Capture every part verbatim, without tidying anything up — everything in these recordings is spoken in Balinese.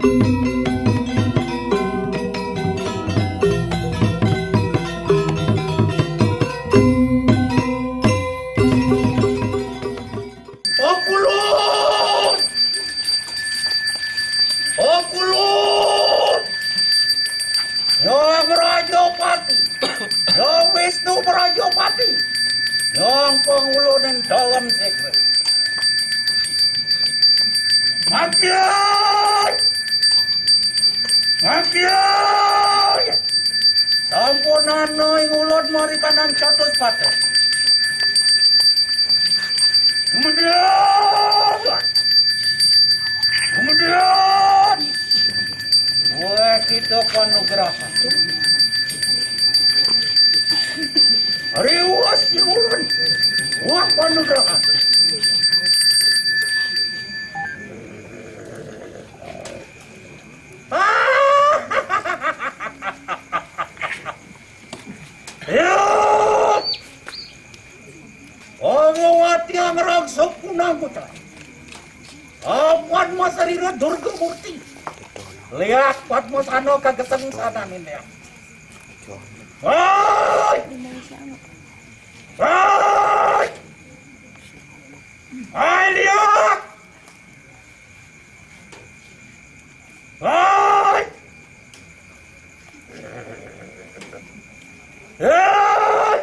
Okulun! Okulun! Yang Raja Pati, Yang Wisnu Raja Pati, Yang Pangulun ing Dalem Sekre. Makian! Makian! Sampun ana ing ulun marikanang catus patih. Kemudian, kemudian, wah, kita panugrahan. Riwas nyuwun. Wah, panugrahan. Ya. Omowati amrang sapunang putra. Apan masarira Durga Murti. Liak Padmasana kageseng sanane liak. Hai! Hai! Hai, liak! Hai! Hei!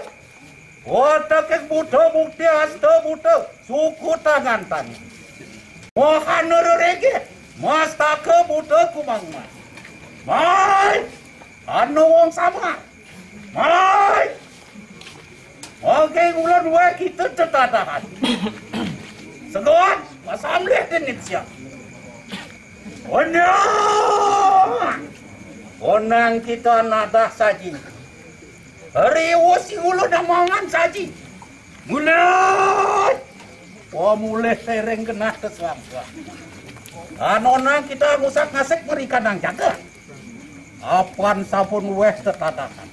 Watakeng buta bukti asta buta suku tangan tani. Mohana rerege mastaka buta kumangma. Mai! Anu wong sama. Mai! Oke, ulun wae kita tetatahan. Segot, masamleh denit siap. Onang! Onang kita nadah saji. Riwus si ulun amongan saji. Mulai! Pamulih sereng genah kesuang-suang. Anonang kita ngusak ngasik merikanang jaga. Apan sampun weh tetatahan.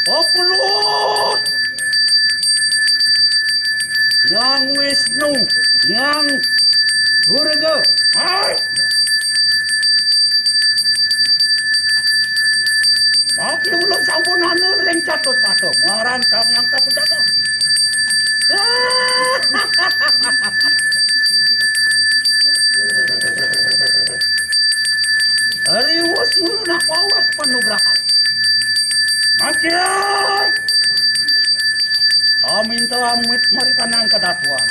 Opulut! Yang Wisnu, yang Durga. Hai! Maki ulun sampun anu ring catus-catus. Ngaran sang yang kaputaka. Riwus ulun nak wawak panugrahan. Mangkin. Amin telamit marikanang kadatuan.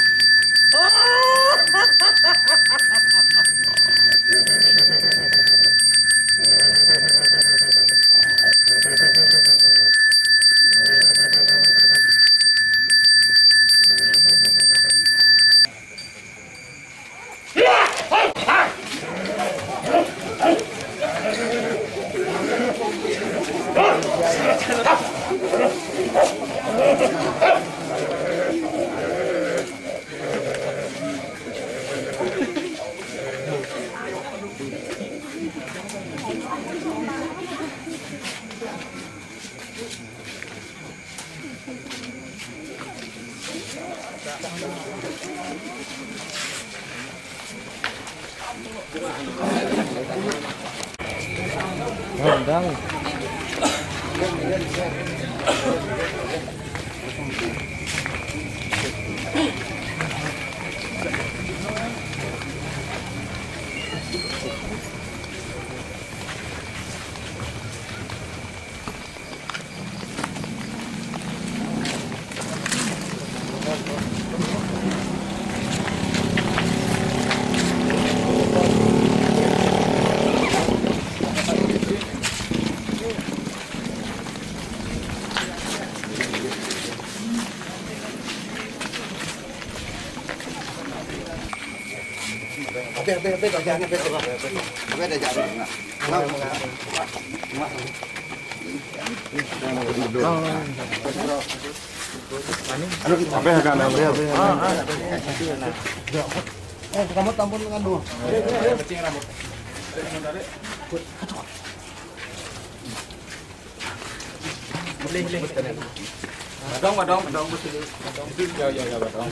Aduh, sampai kan. Eh, kamu tampun nganu. Boleh, boleh. Badong, badong, badong, badong. Itu, ya, ya, ya, badong.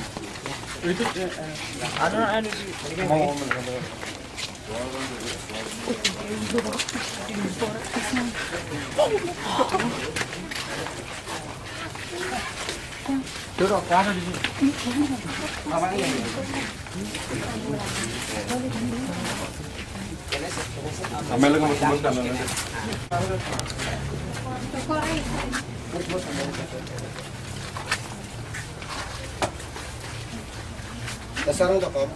Itu, eh, eh. Anu, anu, di. Mau, mau, mau, mau. Duduk, anu di sini. Apa ini? Ambil lagi, Mas, Mas, ambil lagi. Dasar untuk kamu.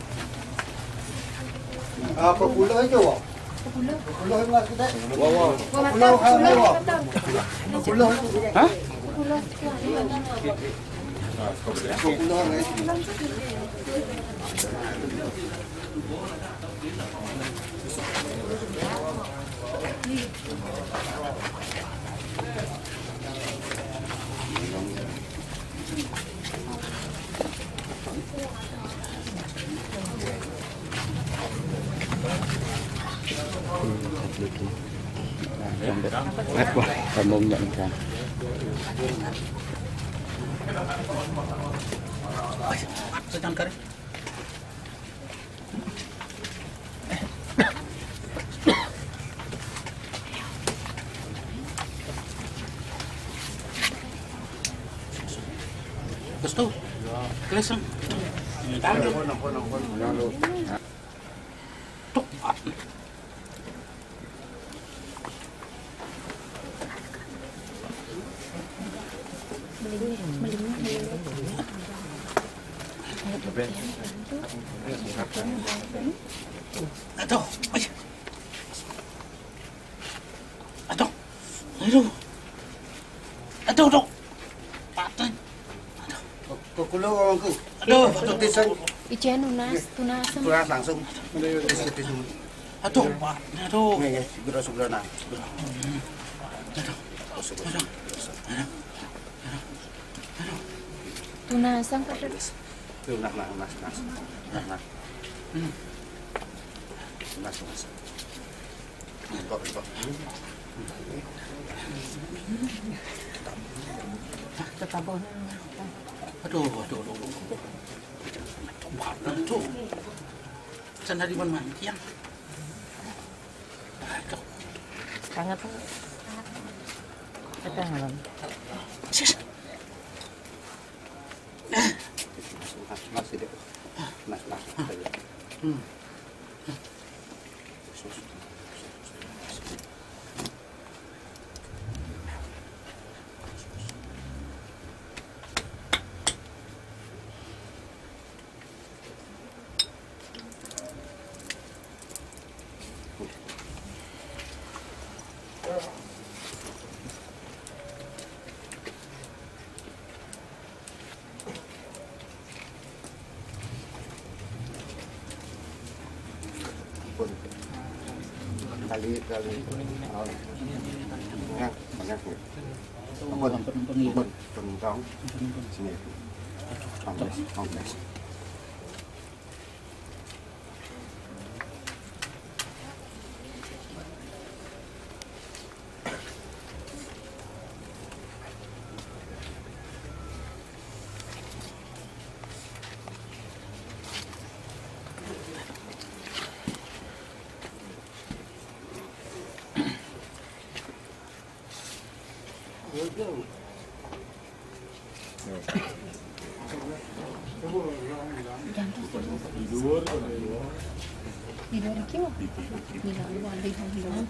Ah, populer aja, Wak. Populer, Mas, kita. Wah, wah. Populer, populer, populer. Populer. Hah? Populer. Sambung nggak nih, Kang? Sekian kali. Gusto. Kelas ang. Tuk. Aduh, ay. Aduh. Aduh. Aduh, aduh. Patay. Aduh. Kukulo ko. Aduh, aduh. Tisan. Ijen tunas, tunas. Tunas langsung. Tisan, tisan. Aduh, Pak. Aduh. Nih, nih, segera, segera, nah. Aduh. Aduh. Tunas, sang pada. Tuh, nah, nah, nah, nah. Nah, nah. Hmm. Tunas, tunas. Bengkok, bengkok. Aduh, aduh, aduh, aduh. Aduh. Sana di mana, Yang? Aduh. Sangat. Kita malam. Sis. Mas, mas, tidak. Mas, mas, tidak. Hmm. Kali, kali. Oh. Banyak, banyak, ya. Ampun, ampun, penumpang. Sini. Kongres, kongres. Di luar iki wae. Di luar, di luar.